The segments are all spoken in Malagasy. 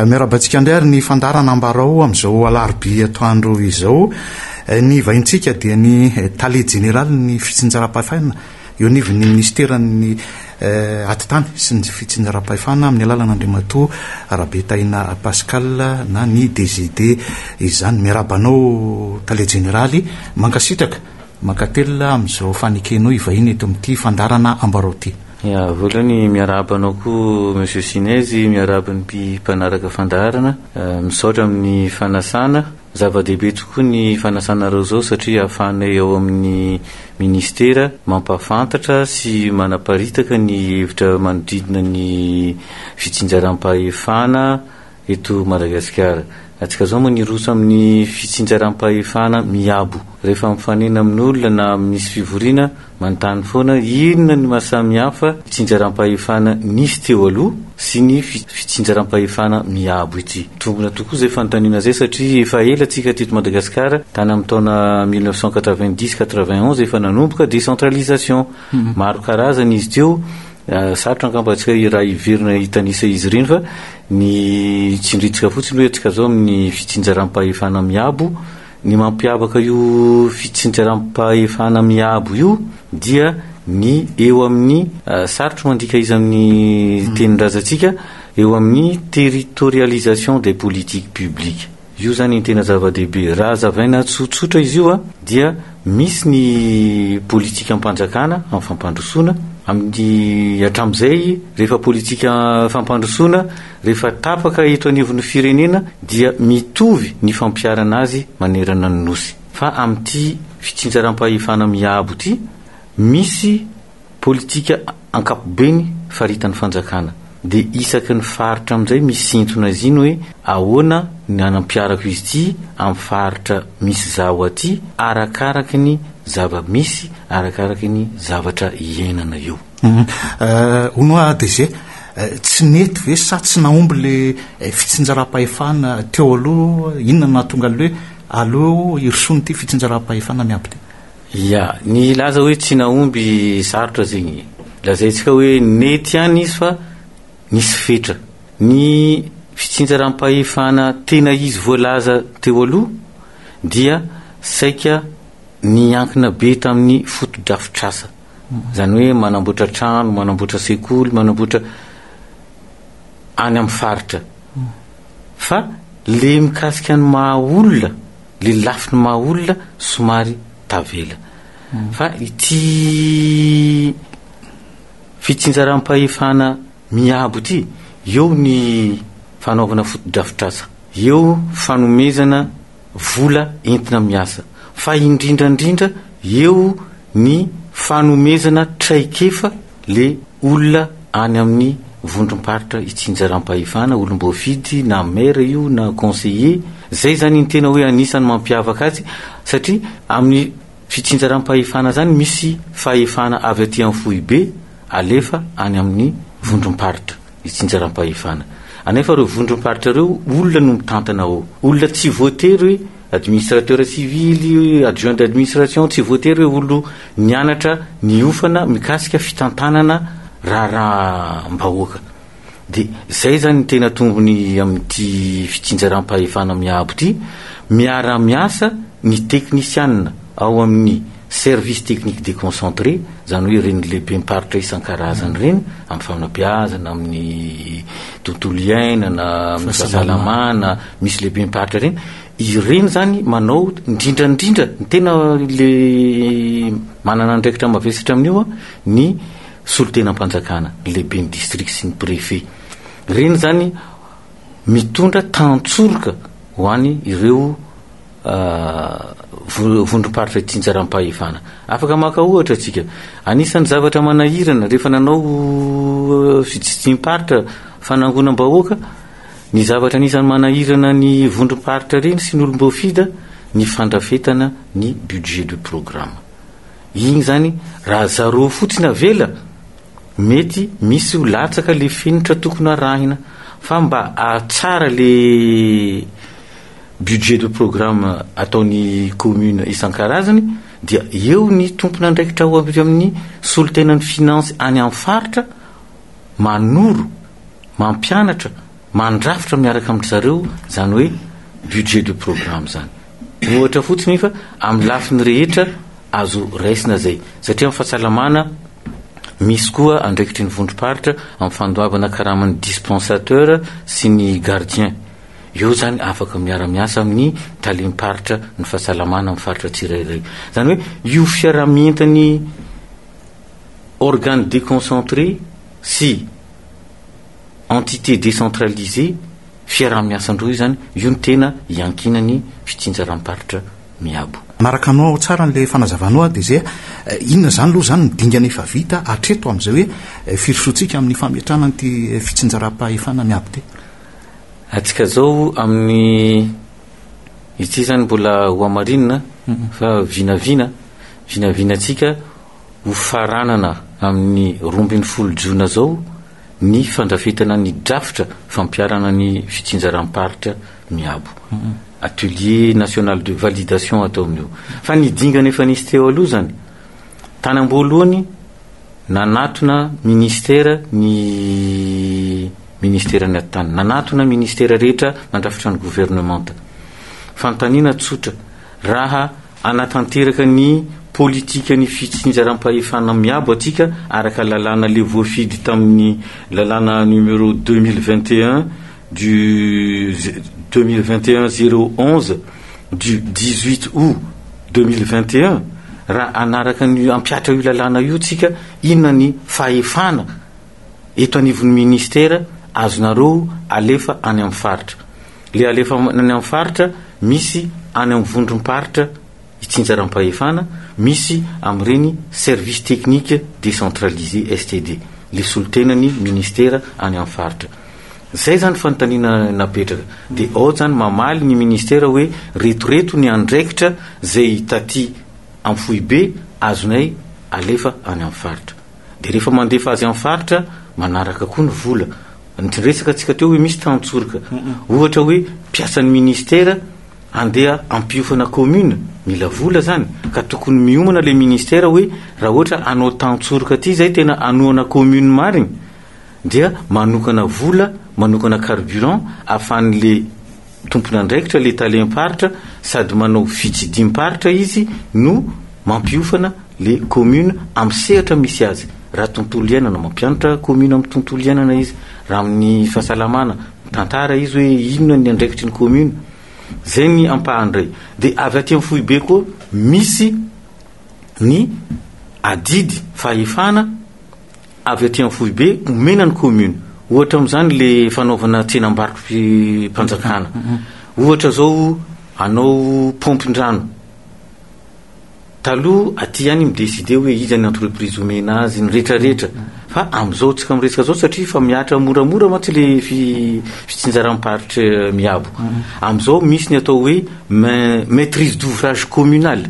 Miarahaba antsika indray ary ny fandaharana ambarao amin'izao alarobia atoandro izao. Ny vahintsika dia ny tale jeneralin'ny fitsinjaram-pahefana eo anivon'ny minisiteran'ny atitany sy ny fitsinjaram-pahefana amin'ny alalan'Andriamatoa Rabetahina Pascal na ny DGD izany. Miarahaba anao tale jeneraly, mankasitraka, mankatelina amin'izao fanekenao hivahiny eto amin'ity fandaharana ambarao ity. Ya, voalohany miarahaba anao koa Monsieur Sinezy, miarahaba ny mpanaraka fandaharana, misaotra amin'ny fanasana. Zava-dehibe tokoa ny fanasanareo izao satria ahafahanay ao amin'ny Ministera mampahafantatra sy manaparitaka ny hevitra manodidina ny fitsinjaram-pahefana eto Madagasikara. Antsika izao moa niroso amin'ny fitsinjaram-pahefana miabo. Rehefa mifanena amin'olona na misy fivoriana, manontany foana inona ny maha samy hafa fitsinjaram-pahefana nisy teo aloha sy ny fitsinjaram-pahefana miabo ity. Mitombina tokoa izay fanontaniana izay satria efa ela tsika teto Madagasikara, tany amin'ny taona 1990, 91 efa nanomboka décentralisation. Maro karazana izy teo, sarotra angamba antsika raha hiverina hitanisa izy ireny fa ny tsindrintsika fotsiny hoe antsika izao amin'ny fitsinjaram-pahefana miabo, Ny mampiavaka io fitsinjaram-pahefana miabo io dia ny eo amin'ny, sarotro mandika izy amin'ny tenin-drazantsika, eo amin'ny territorialisation des politiques publiques. Io izany ny tena zava-dehibe. Raha hazavaina tsotsotra izy io dia misy ny politikam-panjakana amin'ny fampandrosoana, amin'ny hatramin'izay rehefa politika fampandrosoana Rehefa tapaka eto anivon'ny firenena dia mitovy ny fampiharana azy manerana ny Nosy. Fa amin'ity fitsinjaram-pahefana miabo ity, misy politika ankapobeny faritan'ny fanjakana. Dia isaky ny faritra amin'izay misintona azy iny hoe ahoana ny hanampiharako izy ity amin'ny faritra misy zaho aty arakaraky ny zava-misy, arakaraky ny zavatra iainana eo. Hono hoa ADG, tsy nety ve sa tsy nahomby le fitsinjaram-pahefana teo aloha, inona no nahatonga an'le hoe aleo hirosoana ity fitsinjaram-pahefana miabo ity? Ya, ny hilaza hoe tsy nahomby sarotra zegny e. Lazaintsika hoe nety ihany izy fa nisy fetra. Ny fitsinjaram-pahefana tena izy voalaza teo aloha dia saika niankina be tamin'ny fotodrafitrasa. Izany hoe manamboatra trano, manamboatra sekoly, manamboatra any amin'ny faritra. Fa le mikasika ny maha olona, le lafiny maha olona somary tavela. Fa ity fitsinjaram-pahefana miabo ity, eo ny fanaovana fotodrafitrasa, eo fanomezana vola entina miasa fa indrindra indrindra eo ny fanomezana traikefa le olona any amin'ny vondrom-paritra itsinjaram-pahefana, olom-boafidy na maire io na conseiller, zay zany ny tena hoe anisan'ny mampiavaka azy satria amin'ny fitsinjaram-pahefana zany misy fahefana avy aty amin'ny foibe alefa any amin'ny vondrom-paritra. itsinjaram-pahefana. Anefa ireo vondrom-paritra ireo olona no mitantana ao. Olona tsy voatery hoe administrateur civil, adjoint d'administration, tsy voatery hoe olo nianatra niofana mikasika fitantanana raharaham-bahoaka. Dia izay izany ny tena tombony amin'ity fitsinjaram-pahefana miabo ity, miara-miasa ny teknisianina ao amin'ny Service technique déconcentré, izany hoe ireny lehibem-paritra isan-karazany ireny, amin'ny fanabeazana, amin'ny tontolo iainana, amin'ny fahasalamana, misy lehibem-paritra ireny, ireny izany manao indrindra indrindra, ny tena le manana andraikitra mavesatra amin'io ny solontenam-panjakana, ny lehiben'ny district sy ny préfet. Ireny izany mitondra tantsoroka ho any ireo vondrom-paritra itsinjaram-pahefana. Afaka maka ohatra isika. Anisan'ny zavatra manahirana rehefa nanao fitsidiham-paritra fanangonam-bahoaka, ny zavatra anisan'ny manahirana ny vondrom-paritra ireny sy ny olom-boafida ny fandrafetana ny budget de programme. Iny izany raha zareo fotsiny avela mety misy ho latsaka le fenitra tokony arahina fa mba ahatsara le budget de programme ataon'ny commune isan-karazany dia eo ny tompon'andraikitra ao avy amin'ny solontenan'ny finance any amin'ny faritra manoro, mampianatra. mandrafitra miaraka amin-dry zareo izany hoe budget de programme izany. Ohatra fotsiny fa amin'ny lafiny rehetra azo raisina izay satria amin'ny fahasalamana misy koa andraikitry ny vondrom-paritra amin'ny fandoavana karaman'ny dispensateur sy ny gardien. Eo izany afaka miara-miasa amin'ny talem-paritra ny fahasalamana amin'ny faritra tsirairay. Izany hoe io fiaraha-mientan'ny organe déconcentré sy entité décentralisée fiaraha-miasan-droa io izany, io no tena iankinan'ny fitsinjaram-paritra miabo. Manaraka anao tsara an'ilay fanazavanao aho dia izay a, inona izany aloha izany ny dingana efa vita hatreto amin'izay hoe firosoantsika amin'ny fametrahana an'ity fitsinjaram-pahefana miabo ity? Antsika izao amin'ny ity izany mbola ho hamarinina fa vinavina, vinavinantsika ho faranana amin'ny 12 jona izao ny fandrafetana ny drafitra fampiharana ny fitsinjaram-paritra miabo. Atelier national de validation atao amin'io. Fa ny dingana efa nisy teo aloha izany, tany am-boalohany nanatona ministera ny ministeran'ny atitany, nanatona ministera rehetra mandrafitra ny governemanta. Fanontaniana tsotra, raha Hanatanteraka ny politikan'ny fitsinjaram-pahefana miabo antsika araka lalàna le voafidy tamin'ny lalàna numéro 2021 du 2021 011 du 18 août 2021 raha hanaraka ny hampihatra io lalàna io tsika inona ny fahefana eto anivon'ny ministera azonareo alefa any amin'ny faritra Le alefa any amin'ny faritra, misy any amin'ny vondrom-paritra itsinjaram-pahefana, misy amin'ireny service technique décentralisé, STD, le solontenan'ny ministera any amin'ny faritra. Zay zany fanontaniana napetraka. De ao zany mamaly ny ministera hoe retoreto ny andraikitra zay taty amin'ny foibe azonay alefa any amin'ny faritra. De rehefa mandefa azy amin'ny faritra, manaraka koa ny vola. Niresaka tsika teo hoe misy tantsoroka. Ohatra hoe mpiasan'ny ministera andeha hampiofana commune, mila vola zany, ka tokony miomana le ministera hoe raha ohatra hanao tantsoroka aty zay tena hanohana commune marigny dia manokana vola, manokana carburant ahafahan'le tompon'andraikitra, le talem-paritra sady manao fitsidiam-paritra izy no mampiofana le commune amin'ny sehatra misy azy, raha tontolo iainana mampianatra commune amin'ny tontolo iainana izy, raha amin'ny fahasalamana mitantara izy hoe inona ny andraikitry ny commune, zay ny ampahany iray, de avy aty amin'ny foibe koa misy ny adidy fahefana avy aty amin'ny foibe omena ny commune, ohatra amin'izany le fanaovana tsenam-barotra-mpanjakana, ohatra zao hanao paompin-drano, Taloha aty ihany mi-decider hoe iza ny entreprise omena azy, ny retraretra. Fa amin'izao tsika miresaka zao satria efa mihatra moramora mantsy le fitsinjaram-paritra miabo. Amin'izao misy ny atao hoe main maitrise d'ouvrage communal.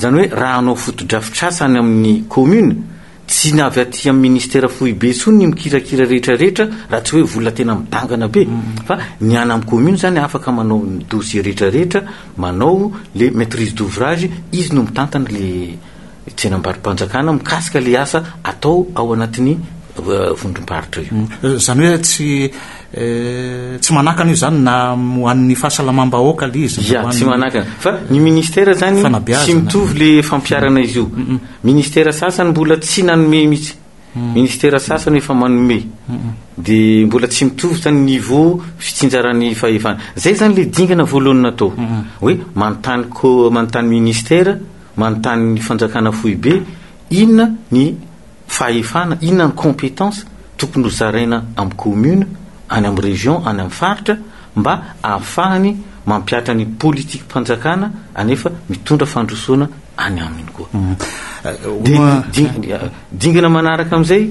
Izany hoe raha hanao fotodrafitrasa any amin'ny commune, Tsy ny avy aty amin'ny ministera foibe intsony ny mikirakira rehetra rehetra raha tsy hoe vola tena midangana be fa ny any amin'ny commune zany afaka manao ny dossier rehetra rehetra, manao le maitrise d'ouvrage, izy no mitantana le tsenam-barom-panjakana mikasika le asa atao ao anatin'ny vondrom-paritra io. Izany hoe tsy tsy manakana io zany na ho an'ny fahasalamam-bahoaka le izy. Ya, tsy manakana fa ny ministera zany tsy mitovy le fampiharana izy io. Ministera sasany mbola tsy nanome mihitsy. Ministera sasany efa manome. Dia mbola tsy mitovy zany niveau fitsinjaran'ny fahefana. Zay zany le dingana voalohany natao. Hoe manontany ko manontany ministera, manontany ny fanjakana foibe, inona ny fahefana, inona ny compétence tokony ho zaraina amin'ny commune, any amin'ny région, any amin'ny faritra mba ahafahany mampihatra ny politikim-panjakana anefa mitondra fandrosoana any aminy koa. Dia dingana manaraka amin'izay,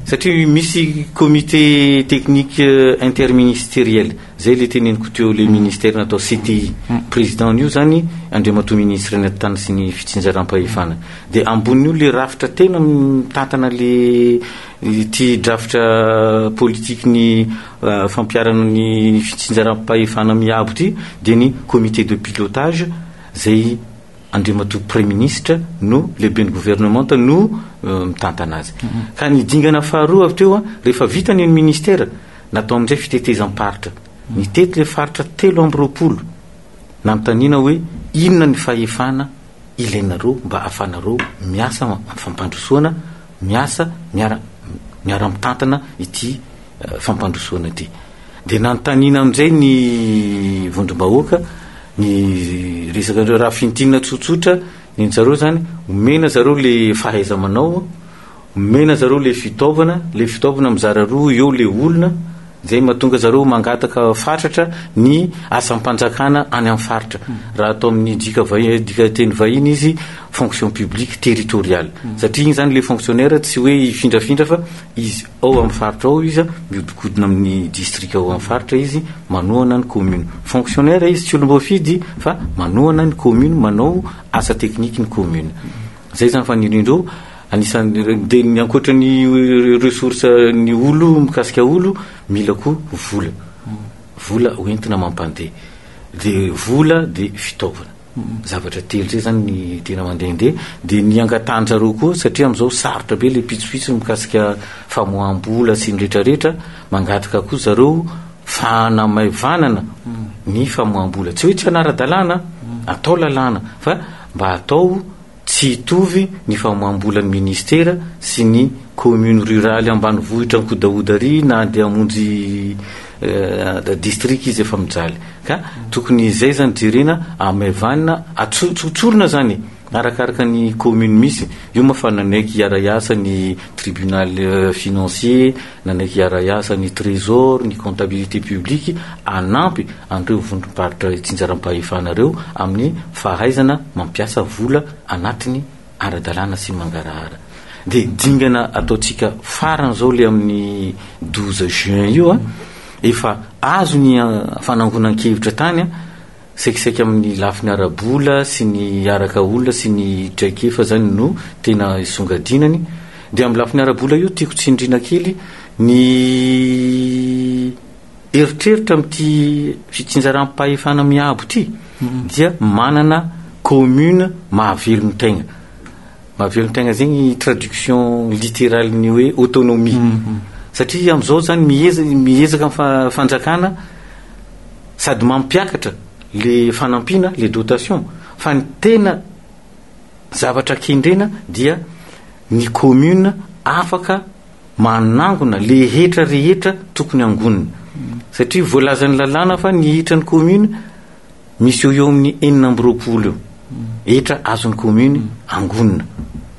satria misy comité technique interministériel, zay le teneniko teo le ministère natao CTI, président-n'io zany Andriamatoa ministre ny atitany sy ny fitsinjaram-pahefana. Dia ambonin'io le rafitra tena mitantana le ity drafitra politiky ny fampiharana ny fitsinjaram-pahefana miabo ity dia ny comité de pilotage izay Andriamatoa Praiminisitra no lehiben'ny governemanta no mitantana azy. Ka ny dingana faharoa avy teo, rehefa vita ny an'ny ministera, Natao amin'izay fitetezam-paritra. Nitety ilay faritra 23, nanontaniana hoe inona ny fahefana ilainareo mba ahafahanareo miasa amin'ny fampandrosoana, miasa miara miara-mitantana ity fampandrosoana ity. Dia nanontaniana amin'izay ny vondrom-bahoaka ny resaka ireo raha fintinina tsotsotra ny an-jareo izany, omena zareo le fahaiza-manao, omena zareo le fitaovana, le fitaovana mizara roa eo le olona, zay mahatonga zareo mangataka fatratra ny asam-panjakana any amin'ny faritra. Raha atao amin'ny dika vahi- dika teny vahiny izy fonction publique territoriale. Satria iny zany le fonctionnaire tsy hoe hifindrafindra fa izy ao amin'ny faritra ao izy, mihodinkodina amin'ny distrika ao amin'ny faritra izy, manohana ny commune. Fonctionnaire izy tsy olom-boafidy fa manohana ny commune, manao asa technique ny commune. Zay zany fanirian-dreo, anisan'ny dia ny ankoatra ny ressource ny olo mikasika olo, mila koa vola. Vola hoentina mampandeha. Dia vola dia fitaovana. Zavatra telo zay zany ny tena mandehandeha. Dia ny angatahan-jareo koa satria amin'izao sarotra be le pitsopitsony mikasika famoaham-bola sy ny retraretra, mangataka koa zareo fanamaivanana ny famoaham-bola. Tsy hoe tsy hanara-dalàna, atao lalàna fa mba atao tsy hitovy ny famoaham-bolan'ny ministera sy ny commune rurale ambanivohitra ankodahoda ary na andeha hamonjy district izy efa mijaly ka tokony izay zany jerena amaivanina atsotsorina zany e arakaraka ny commune misy io moa fa nanaiky hiara-hiasa ny tribunal financier nanaiky hiara-hiasa ny trésor ny comptabilité publique hanampy an'ireo vondrom-paritra itsinjaram-pahefana ireo amin'ny fahaizana mampiasa vola anatiny ara-dalàna sy mangarahara. Dia dingana ataontsika farany izao ilay amin'ny 12 juin io, efa azo ny fanangonan-kevitra tany, Saikisaika amin'ny lafiny ara-bola sy ny araka olona sy ny traikefa zany no tena isongadinany. Dia amin'ny lafiny ara-bola io tiako tsindriana kely ny eritreritra amin'ity fitsinjaram-pahefana miabo ity dia manana commune mahavelon-tegna. Mahavelon-tegna zegny traduction littérale ny hoe autonomie. Satria amin'izao zany miezaka ny fanjakana sady mampiakatra le fanampiana, le dotation, fa ny tena zavatra kendrena dia ny commune afaka manangona le hetra rehetra tokony angonina. Satria voalazan'ny lalàna fa ny hetran'ny commune misy eo eo amin'ny 26 eo, hetra azon'ny commune angonina,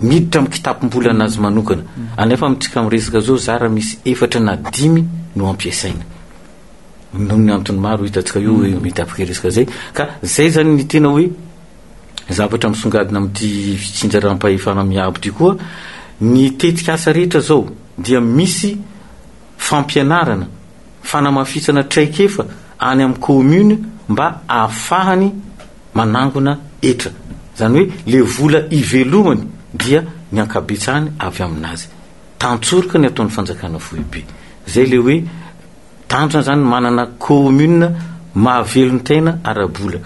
miditra amin'ny kitapom-bolana azy manokana. Anefa amintsika miresaka zao zara misy efatra na dimy no ampiasaina. Noho ny antony maro hitantsika io hoe mety afaka hiresaka zay. Ka zay zany ny tena hoe zavatra misongadina amin'ity fitsinjaram-pahefana miabo ity koa. Ny tetikasa rehetra zao dia misy fampianarana, fanamafisana traikefa any amin'ny commune mba ahafahany manangona hetra. Zany hoe le vola ivelomany dia ny ankabetsahany avy aminazy. Tantsoroka ny ataon'ny fanjakana foibe. Zay le hoe Tanjona zany manana commune mahavelon-tena ara-bola.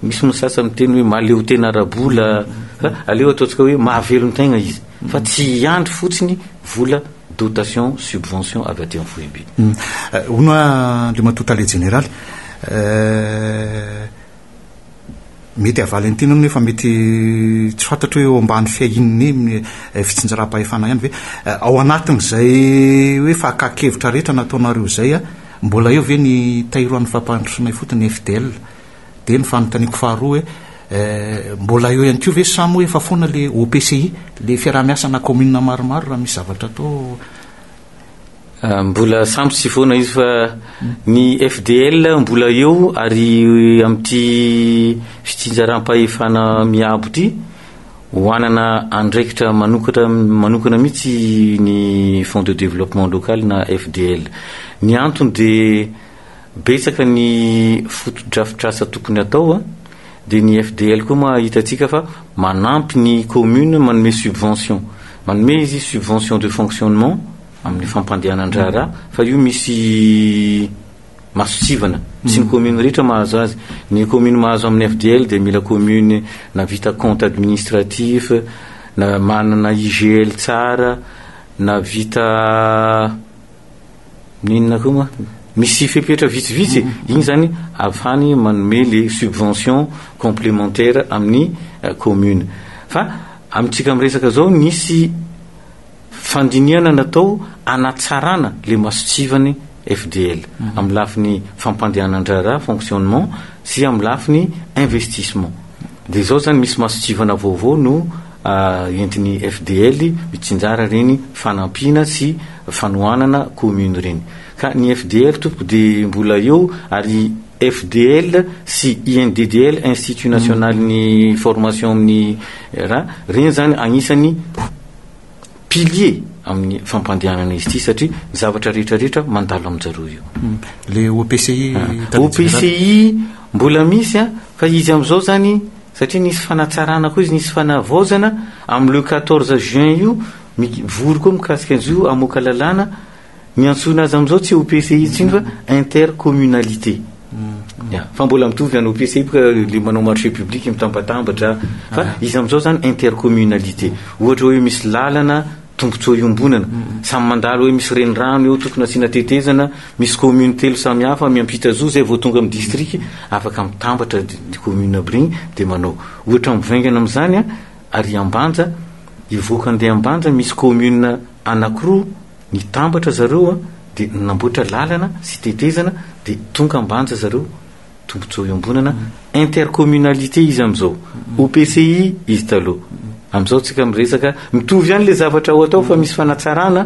Misy moa sasany miteny hoe mahaleotena ara-bola fa aleo ataontsika hoe mahavelon-tegna izy fa tsy hiandry fotsiny vola dotation, subvention avy aty amin'ny foibe. Hono hoa Andriamatoa Tale Jeneraly, Mety havaly an'ity ianao nefa mety tsy fantatro hoe eo ambany fiahian'ny fitsinjaram-pahefana ihany ve. Ao anatin'izay hoe fakan-kevitra rehetra nataonareo izay, mbola eo ve ny Tahiroan'ny fampandrosoana ifotony, FDL? Dia ny fanontaniako faharoa hoe mbola eo ihany koa ve sa moa efa foana ilay OPCI, ilay fiaraha-miasa-na kaominina maromaro raha misy zavatra atao? Mbola samy tsy foana izy fa ny FDL mbola eo ary amin'ity fitsinjaram-pahefana miabo ity ho hanana andraikitra manokatra manokana mihitsy ny Fonds de développement local na FDL. Ny antony dia betsaka ny fotodrafitrasa tokony atao dia ny FDL koa moa hitantsika fa manampy ny commune manome subvention. Manome izy subvention de fonctionnement amin'ny fampandehanan-draharaha fa io misy masontsivana, tsy ny commune rehetra mahazo azy. Ny commune mahazo amin'ny FDL dia mila commune nahavita compte administratif, na manana IGL tsara, nahavita. N'inona koa moa? Misy fepetra vitsivitsy e. Iny zany ahafahany manome le subvention complémentaire amin'ny commune. Fa amintsika miresaka zao nisy fandinihana natao hanatsarana le masotsivany FDL amin'ny lafiny fampandehanan-draharaha, fonctionnement, sy amin'ny lafiny investissement. Dia izao zany misy masotsivana vaovao no entin'ny FDL mitsinjara ireny fanampiana sy fanohanana commune ireny. Ka ny FDL tompoko dia mbola eo ary FDL sy INDDL, Institut National ny Formation amin'ny raha, ireny zany agnisan'ny pilier amin'ny fampandehanana izy ity satria ny zavatra rehetra rehetra mandalo amin-jareo io. Le OPCI OPCI mbola misy a, fa izy amin'izao zany satria nisy fanatsarana koa izy, nisy fanavaozana amin'ny le 14 juin io, mivory koa mikasika an'izy io hamoaka lalàna Ny antsoina azy amin'izao tsy OPCI intsony fa intercommunalité. Ya, fa mbola mitovy any OPCI boka le manao marché public mitambatambatra fa izy amin'izao zany intercommunalité. Ohatra hoe misy lalana tombontsoa iombonana, samy mandalo hoe misy renirano eo tokony asiana tetezana, misy commune telo samy hafa miampita zo zay vao tonga amin'ny district, afaka mitambatra ny commune aby regny de manao. Ohatra mivaingana amin'izany a, ary Ambanja, hivoaka andeha Ambanja misy commune anakiroa Nitambatra zareo dia namboatra lalana sy tetezana dia tonga Ambanja zareo, tombotsoa iombonana, intercommunalité izy amin'izao, OPCI izy taloha. Amin'izao tsika miresaka, mitovy ihany le zavatra ao atao fa misy fanatsarana,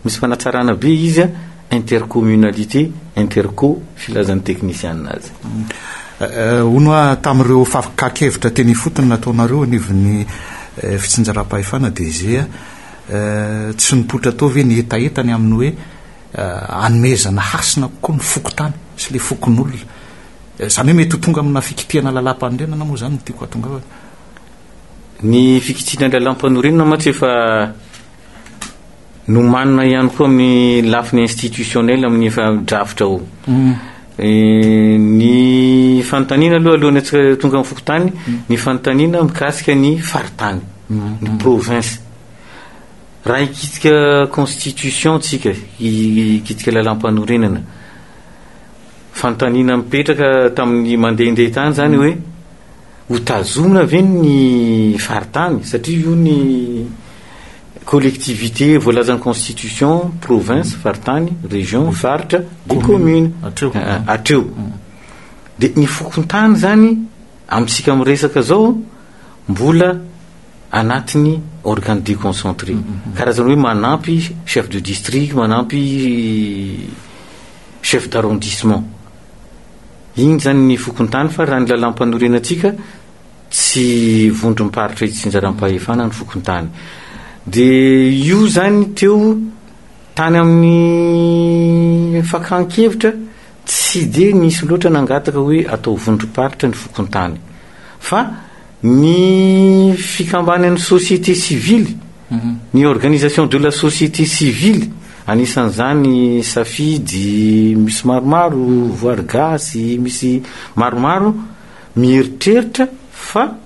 misy fanatsarana be izy a, intercommunalité, interco filazan'ny teknisianina azy. Hono hoa tamin'ireo fakan-kevitra teny ifotony nataonareo anivon'ny fitsinjaram-pahefana DG, Tsy nipoitra tao ve ny hetaheta ny amin'ny hoe hanomezana hasina kokoa ny fokontany sy ilay fokonolona? Izany hoe mety ho tonga amina fikitihana lalàmpanorenana moa izany no tiako hahatongavana. Ny fikitihana lalàmpanorenana mantsy efa nomanina ihany koa amin'ny lafiny institutionnel amin'ny efa drafitra ao. Ny fanontaniana aloha alohan'ny antsika tonga amin'ny fokontany, ny fanontaniana mikasika ny faritany, ny province. Raha hikitika constitution tsika, hikitika lalàmpanorenana, fanontaniana mipetraka tamin'ny mandehandeha tany zany hoe ho tazomina ve ny faritany satria io ny collectivité voalazan'ny constitution, province, faritany, région, faritra, de commune. Hatreo. Hatreo. De ny fokontany zany amintsika miresaka zao mbola anatin'ny organe déconcentré. Karazana hoe manampy chef de district, manampy chef d'arrondissement. Iny zany ny fokontany fa raha ny lalàmpanorenantsika tsy vondrom-paritra itsinjaram-pahefana ny fokontany. Dia io zany teo tany amin'ny fakan-kevitra tsy dia nisy loatra nangataka hoe atao vondrom-paritra ny fokontany. Fa ny fikambanan'ny société civile, ny organisation de la société civile, anisan'izany Safidy, misy maromaro, Voary Gasy, misy maromaro, Mieritreritra fa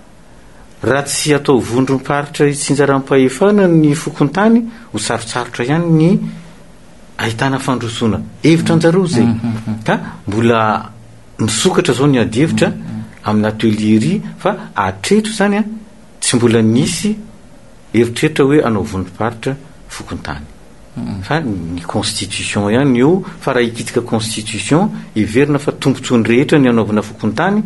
raha tsy atao vondrom-paritra itsinjaram-pahefana ny fokontany, ho sarotsarotra ihany ny ahitana fandrosoana. Hevitra an-jareo izay. Ka mbola misokatra izao ny adihevitra amin'ny atelier ery fa hatreto izany an, tsy mbola nisy eritreritra hoe hanao vondrom-paritra fokontany. Fa ny constitution ihany io, fa raha hikitika constitution, heverina fa tombotsoan'ny rehetra ny hanaovana fokontany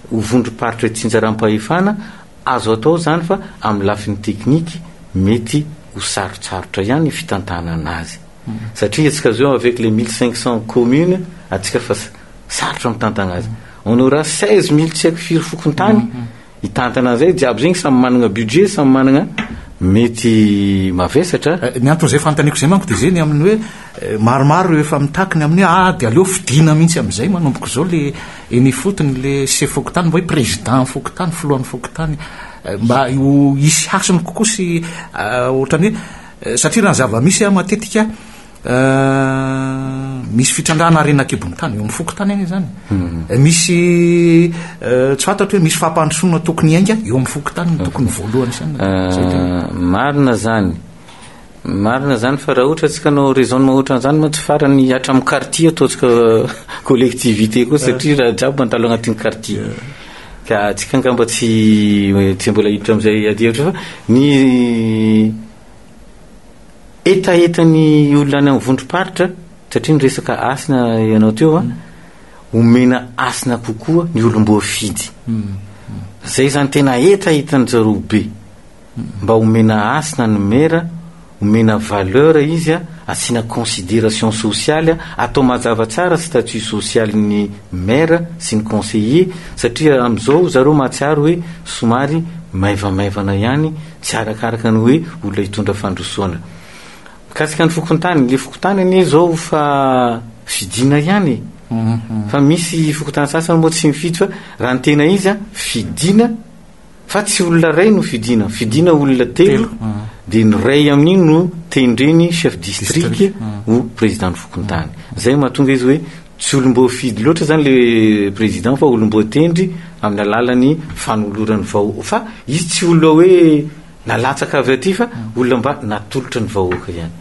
ho vondrom-paritra itsinjaram-pahefana, azo atao izany fa amin'ny lafiny tekniky mety ho sarotsarotra ihany ny fitantanana azy. Satria antsika zao avec les 1500 communes, antsika fa sarotra mitantana azy. On aura 16000 tsy haiko firy fokontany, Hitantana an'izay jiaby zegny samy managna budget, samy managna mety mavesatra. Ny anton'izay fanontaniako izay manko dia izay ny amin'ny hoe maromaro ireo efa mitaky ny amin'ny hoe ah dia aleo fidiana mihitsy amin'izay manomboka izao le eny ifotony le chef fokontany mba hoe président fokontany, filohan'ny fokontany mba ho hisy hasiny kokoa sy ohatran'ny hoe satria raha ny zava-misy matetika Misy fitrandrahana harena an-kibon'ny tany eo amin'ny fokontany anie izany. Misy tsy fantatro hoe misy fampandrosoana tokony hiainga eo amin'ny fokontany no tokony voalohany saina. Marina izany. Marina zany fa raha ohatra tsika hanao raisonnement ohatran'izany mantsy farany hatramin'ny quartier ataontsika collectivité koa satria raha jiaby mandalo agnatin'ny quartier. Ka tsika angamba tsy tsy mbola hiditra amin'izay adihevitra fa ny hetahetan'ny olona any amin'ny vondrom-paritra satria niresaka hasina ianao teo an, omena hasina kokoa ny olom-boafidy. Zay zany tena hetahetan-jareo be. Mba omena hasina ny maire, omena valeur izy, asiana consideration sociale, atao mazava tsara statut social-n'ny maire sy ny conseiller satria amin'izao zareo mahatsiaro hoe somary maivamaivana ihany, tsy arakaraka ny hoe olona hitondra fandrosoana. Mikasika ny fokontany, le fokontany anie zao fa fidiana ihany e. Fa misy fokontany sasany moa tsy mifidy fa raha ny tena izy fidiana Fa tsy olona iray no fidiana, fidiana olona telo, dia ny iray amin'iny no tendreny chef district ho président ny fokontany. Zay mahatonga izy hoe tsy olom-boafidy loatra zany le président fa olom-boatendry amin'ny alalan'ny fanoloran'ny vahoaka. Fa izy tsy olona hoe nalatsaka avy aty fa olona mba natolotra ny vahoaka ihany.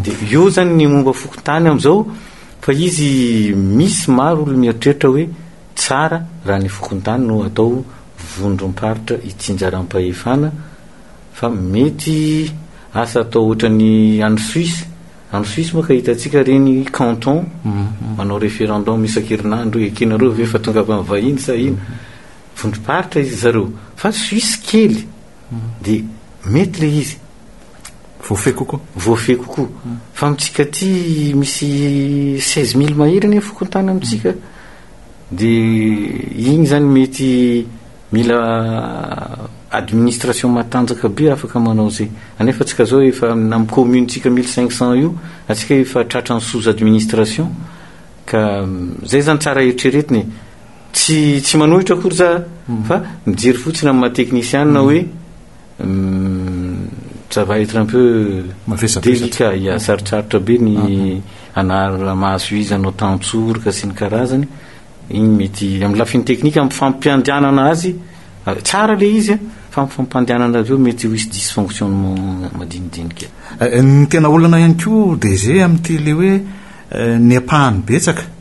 Dia eo zany ny momba fokontany amin'izao fa izy misy maro olona mieritreritra hoe Tsara raha ny fokontany no atao vondrom-paritra itsinjaram-pahefana fa mety asa atao ohatran'ny any Suisse, any Suisse moa ka hitantsika ireny canton manao référendum isan-kerinandro hoe ekenareo ve fa tonga avy amin'ny vahiny sa ino, vondrom-paritra izy zareo fa Suisse kely dia mety ilay izy. Voafehy kokoa. Voafehy kokoa. Fa amintsika aty misy 16 mille mahery anie fokontany amintsika. Dia iny zany mety mila administration matanjaka be afaka manao zay. Anefa antsika zao efa amin'ny commune tsika 1500 io, antsika efa tratran'ny sous administration. Ka zay zany tsara eritreretina e. Tsy tsy manohitra akory za fa mijery fotsiny amin'ny maha teknisianina hoe Ça va être un peu délicat, ya, sarotsarotra be ny anara-maso izy, hanao tantsoroka sy ny karazany, iny mety amin'ny lafiny teknika amin'ny fampiandianana azy, tsara le izy a, fa amin'ny fampandehanana azy eo mety ho hisy dysfonctionnement madinidinika. Ny tena olana ihany koa DG amin'ity le hoe ny ampahany betsaka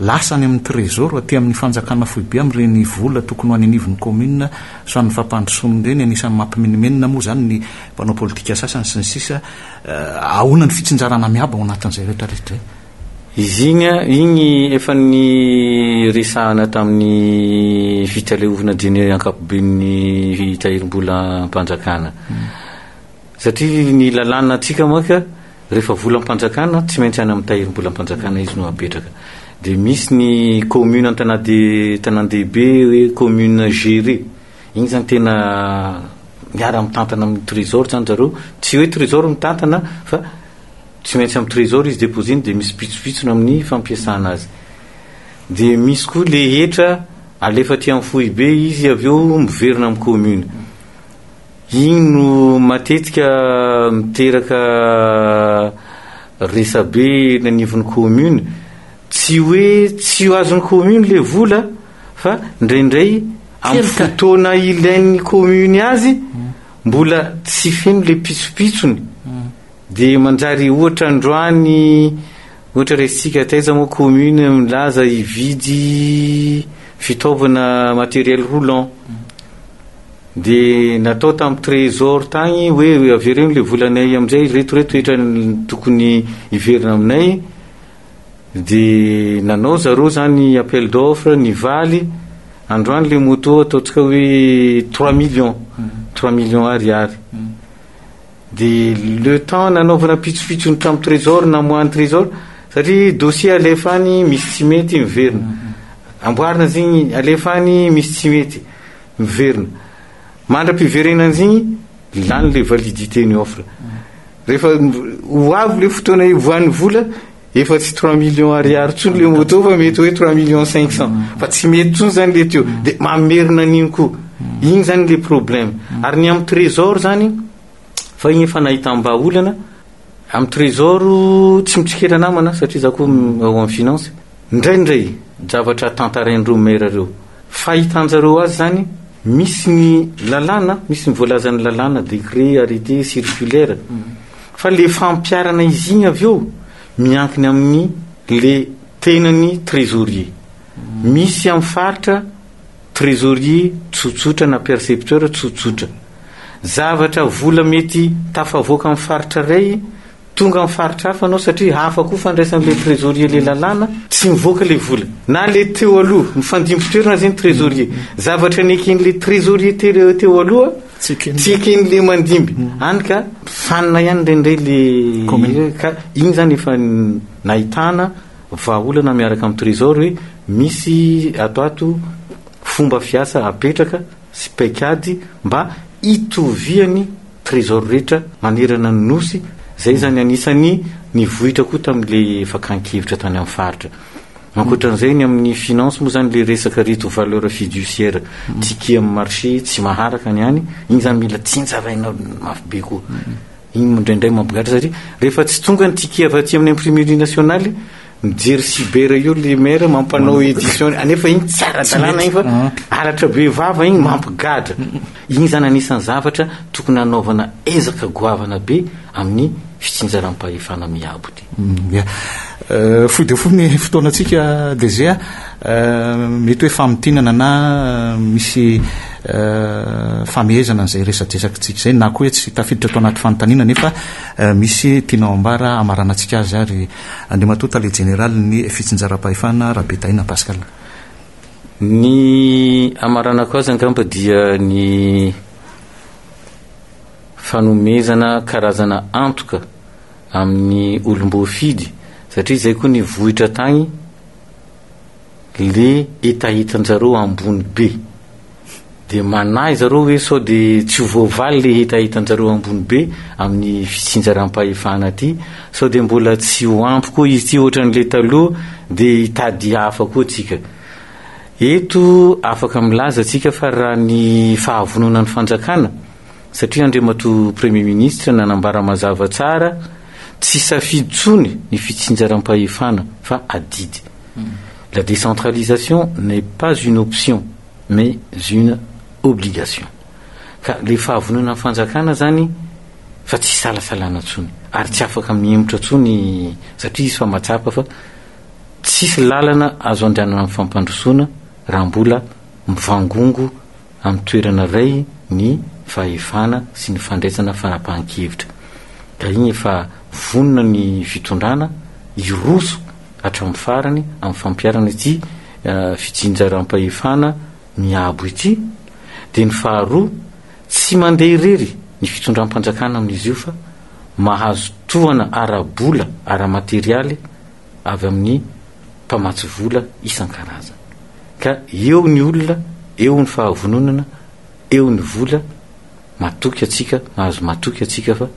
Lasa any amin'ny Trésor aty amin'ny fanjakana foibe amin'ireny vola tokony ho any anivon'ny commune sy ho an'ny fampandrosoana ireny, anisan'ny mampimenomenona moa izany ny mpanao politika sasany sy ny sisa Ahoana ny fitsinjarana miabo ao anatin'izay rehetra rehetra izay? Izy iny an, iny efa niresahana tamin'ny fitaleovana jene ankapoben'ny tahirim-bolam-panjakana. Satria ny lalàna antsika manko rehefa volam-panjakana tsy maintsy any amin'ny tahirim-bolam-panjakana izy no apetraka. Dia misy ny commune an-tanàn-dehibe hoe commune gérée. Iny zany tena miara-mitantana amin'ny trésor zany zareo. Tsy hoe trésor mitantana fa tsy maintsy amin'ny trésor izy déposer-ny dia misy pitsopitsony amin'ny fampiasana azy. Dia misy koa le hetra alefa aty amin'ny foibe izy avy eo miverina amin'ny commune. Iny no matetika miteraka resabe eny anivon'ny commune. Tsy hoe tsy ho azon'ny commune le vola fa indraindray amin'ny fotoana ilain'ny commune azy mbola tsy feno le pitsopitsony. Dia manjary ohatra androany, ohatra raisintsika taiza moa commune milaza hividy fitaovana matériel roulant. Dia natao tamin'ny trésor tagny hoe avereno le volanay amizay, ireto reto hetra tokony hiverina aminay, dia nanao zareo zany appel d'offre nivaly, androany le moto ataontsika hoe trois millions, trois millions ariary. Dia le temps nanaovana pitsopitsony tamin'ny trésor, namoahan'ny trésor, satria dossier alefa any misy tsy mety miverina, amboarina zegny alefa any misy tsy mety. Miverina. Mandra-piverenan'izy igny, lany le validité ny offre. Rehefa ho avy le fotoana hivoahan'ny vola, efa tsy trois millions ariary intsony le moto fa mety hoe trois millions cinq cents. Fa tsy mety intsony zany le teo. De mamerina an'igny koa. Igny zany le problème. Ary ny amin'ny trésor zany, fa igny efa nahitam-bahaolana, amin'ny trésor tsy mitsikera namana satria za koa ao amin'ny finance, indraindray zavatra tantarain'ireo maire ireo, Fahitan-jareo azy zany, misy ny lalàna, misy ny voalazan'ny lalàna, décret, arrêté, circulaire. Fa le fampiharana izy igny avy eo miankina amin'ny le tenan'ny trésorier. Misy amin'ny faritra trésorier tsotsotra na percepteur tsotsotra. Zavatra vola mety tafavoaka amin'ny faritra iray Tonga amin'ny faritra hafa anao satria hafa koa fandraisan'ilay trésorier ilay lalàna, tsy mivoaka ilay vola. Na ilay teo aloha, mifandimby toerana zay ny trésorier. Zavatra neken'ilay trésorier teo aloha, tsy eken'ilay mandimby. Hany ka fanina ihany indraindray ilay, ka iny zany efa nahitana vahaolana miaraka amin'ny trésor hoe misy ato ato fomba fiasa apetraka sy paikady mba hitoviany Trésor rehetra manerana ny Nosy, izay izany anisan'ny nivohitra koa tamin'ilay fakan-kevitra tany amin'ny faritra. Ankoatran'izay ny amin'ny finance moa izany ilay resaka reto valeur fiduciaire, ticket amin'ny marché tsy maharaka ny any, iny izany mila tsinjaraina mafy be koa. Iny indraindray mampigadra satria rehefa tsy tonga ny ticket avy aty amin'ny imprimerie nationale, Mijery cyber io le maire mampanao édition anefa iny tsy ara-dalàna iny fa halatra be vava iny mampigadra. Iny zany anisan'ny zavatra tokony hanaovana ezaka goavana be amin'ny fitsinjaram-pahefana miabo ity. Ya. Fohy dia fohy ny fotoanantsika DG a. Mety hoe famintinana na misy famehezana an'izay resadresakitsika izay na koa hoe tsy tafiditra ato anaty fanontaniana nefa misy tianao ambara hamaranantsika azy ary Andriamatoa Tale Jeneralin'ny Fitsinjaram-pahefana Rabetahina Pascal. Ny hamaranako azy angamba dia ny fanomezana karazana antoka amin'ny olom-boafidy satria izay koa ny vohitra tagny le hetahetan-jareo ambony be. Dia manahy zareo hoe sao dia tsy ho voavaly le hetahetan-jareo ambony be amin'ny fitsinjaram-pahefana aty, sao dia mbola tsy ho ampy koa izy ity ohatran'le taloha dia hitady hafa koa tsika. Eto afaka milaza tsika fa raha ny fahavononan'ny fanjakana, satria Andriamatoa Premier Ministre nanambara mazava tsara, tsy safidy tsony ny fitsinjaram-pahefana fa adidy. La décentralisation n'est pas une option mais une obligation. Ka le fahavononan'ny fanjakana zany fa tsy isalasalana tsony ary tsy afaka mihemotra tsony satria izy fa mahatsapa fa tsisy lalana azo andehanana amin'ny fampandrosoana raha mbola mivangongo amin'ny toerana iray ny fahefana sy ny fandraisana fanapahan-kevitra. Ka iny efa vonona ny fitondrana hiroso hatramin'ny farany amin'ny fampiharana ity fitsinjaram-pahefana miabo ity. Dia ny faharoa, tsy mandeha irery ny fitondram-panjakana amin'izy io fa mahazo tohana ara-bola, ara-materialy avy amin'ny mpamatsy vola isan-karazany. Ka eo ny olona, eo ny fahavononana, eo ny vola, matoky antsika, mahazo matoky antsika fa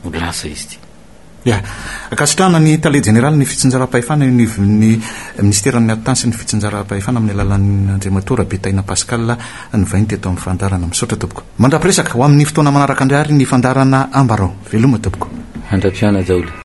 ho lasa izy ity. Ya. Ankasitrahana ny Tale Jeneralin'ny Fitsinjaram-pahefana eo anivon'ny Minisiteran'ny Atitany sy ny Fitsinjaram-pahefana amin'ny alalan'ny Andriamatoa Rabetaina Pascal nivahiny teto amin'ny fandaharana. Misaotra tompoko. Mandra-piresaka ho amin'ny fotoana manaraka indray ary ny fandaharana Ambarao. Veloma tompoko. Mandra-pihaona daholo.